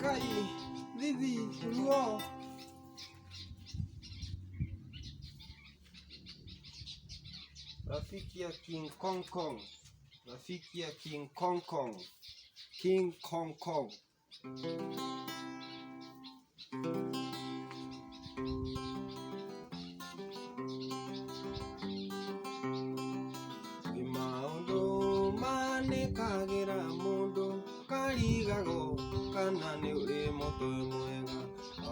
Ngai, thithi, ruo. Rafiki ya King Kong Kong. Rafiki ya King Kong Kong. King Kong Kong. Nĩ maũndũ manĩkagĩra mũndũ karigagwo kana nĩ ũrĩ mũtwe mwega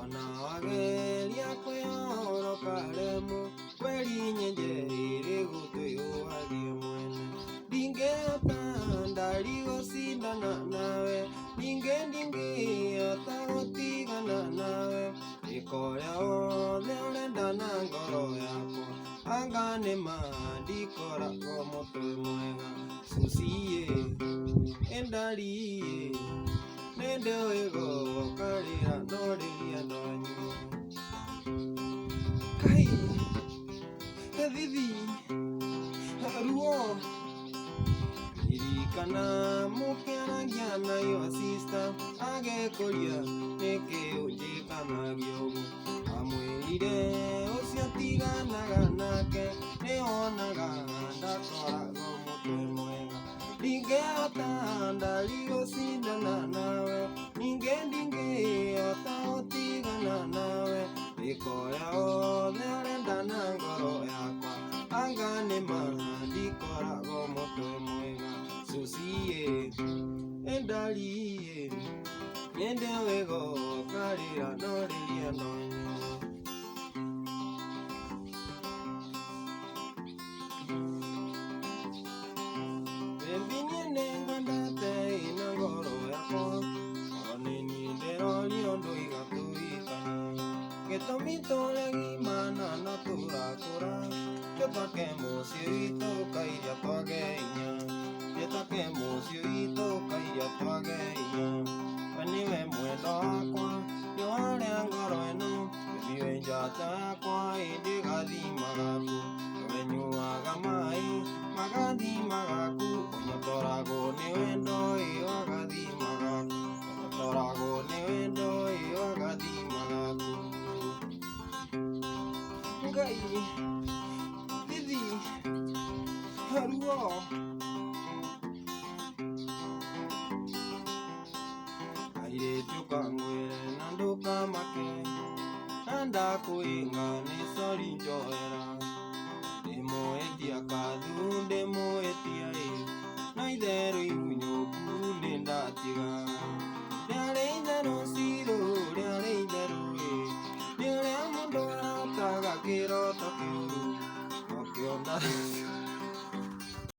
ona wageria kwĩhoro karemwo kweri nyenje ĩrĩ gũtwĩũhagie mwene ndingĩhota ndari gũcindana nawe ningĩ ndingĩhota gũtigana nawe ĩka ũrĩa wothe ũrenda na ngoro yakwa anga nĩ ma ndikoragwo mũtwe mwega Suciĩ ĩndariĩ nĩndĩũĩ gũkarĩra no rĩrĩa ndanyua Kai, thithi, ruo. Ririkana mũkĩaragia na your sister agekũria nĩkĩ ũnjĩkanagia ũguo amwĩrire ũcio tiganaga nake nĩwonaga ndakoragwo mũtwe mwega ndingĩhota ndari gũcindana nawe ningĩ ndingĩhota gũtigana nawe ĩka ũrĩa wothe ũrenda na ngoro yakwa anga nĩma ndikoragwo mũtwe mwega Suciĩ ĩndariĩ nĩndĩũĩ gũkarĩra no rĩrĩa ndanyua Baby niĩ nĩngwendete ĩ na ngoro yakwa o nĩ niĩ ndĩrorio ndũiga tũhikanie gĩtũmi tũrĩ gimana na tũrakũra tũtwake mũciĩ witũ kairia twage hinya tũtwake mũciĩ witũ kairia twage hinya we nĩwe mwendwa wakwa riũa rĩa ngoro ĩno baby wĩ njata yakwa ĩndĩ gathima gaku we nyuaga maĩ magathima gaku ũnyotoragwo nĩ wendo ĩ wagathima gaku ũnyotoragwo nĩ wendo ĩ wagathima gaku Ngai, thithi, ruo. Airĩtu kangwĩre na ndũkamake na ndakwĩnga nĩ sorry njohera ndĩmũĩtia kathu ndĩmũĩtia ĩ na itherũ ihunyũku nĩ ndatiga rĩarĩ itherũ cirũ rĩarĩ itherũ ĩ nĩ ũrĩa mũndũ arotaga kĩroto kĩũru ũkĩona